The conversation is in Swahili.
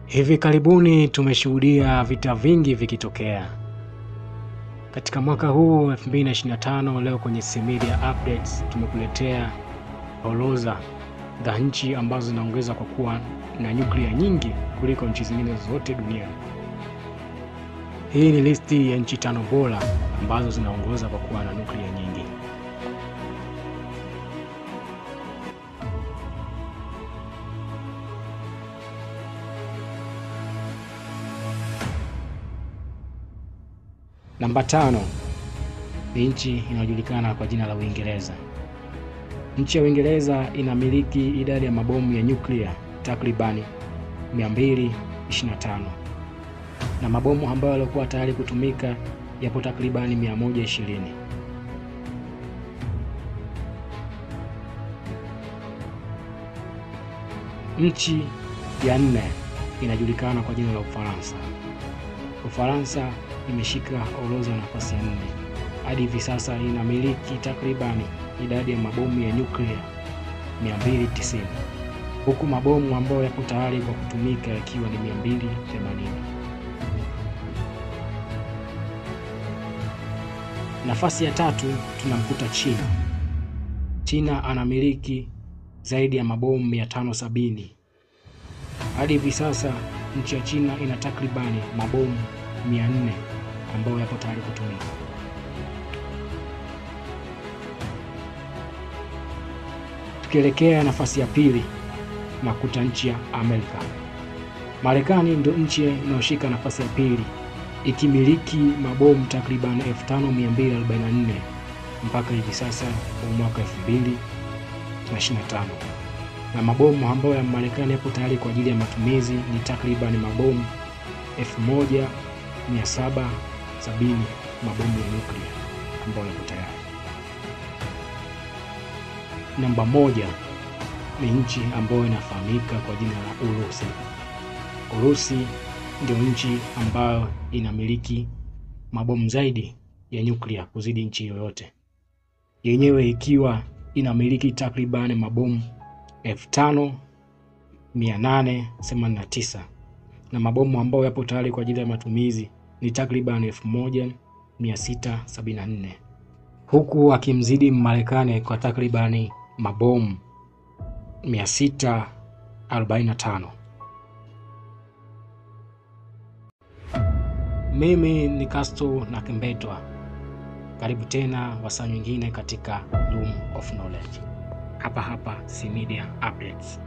Hivi karibuni tumeshuhudia vita vingi vikitokea. Katika mwaka huu 2025, leo kwenye C Media Updates tumekuletea orodha za nchi ambazo zinaongeza kwa kuwa na nyuklia nyingi kuliko nchi zingine zote duniani. Hii ni listi ya nchi 5 bora ambazo zinaongoza kwa kuwa na nyuklia nyingi. Namba 5 ni nchi inayojulikana kwa jina la Uingereza. Nchi ya Uingereza inamiliki idadi ya mabomu ya nyuklia takribani 225, na mabomu ambayo yalikuwa tayari kutumika yapo takribani 120. Nchi ya 4 inajulikana kwa jina la Ufaransa. Ufaransa imeshika orodha nafasi ya 4. Hadi hivi sasa inamiliki takribani idadi ya mabomu ya nyuklia 290, huku mabomu ambayo yapo tayari kwa kutumika yakiwa ni 280. Nafasi ya 3 tunamkuta China. China anamiliki zaidi ya mabomu 570. Hadi hivi sasa nchi ya China ina takribani mabomu 400 ambayo yapo tayari kutumika. Tukielekea nafasi ya 2 nakuta nchi ya Amerika. Marekani ndio nchi inayoshika nafasi ya 2 ikimiliki mabomu takriban 5244 mpaka hivi sasa mwaka 2025. Na mabomu ambayo ya Marekani yapo tayari kwa ajili ya matumizi ni takriban mabomu 1770 mabomu ya nyuklia ambayo yapo tayari. Namba 1 ni nchi ambayo inafahamika kwa jina la Urusi. Urusi ndio nchi ambayo inamiliki mabomu zaidi ya nyuklia kuzidi nchi yoyote, yenyewe ikiwa inamiliki takriban mabomu 5889, na mabomu ambayo yapo tayari kwa ajili ya matumizi ni takriban 1674, huku akimzidi Marekani kwa takribani mabomu 645. Mimi ni Castro na Kembetwa. Karibu tena wasaa nyingine katika Room of Knowledge. Hapa hapa C Media Updates.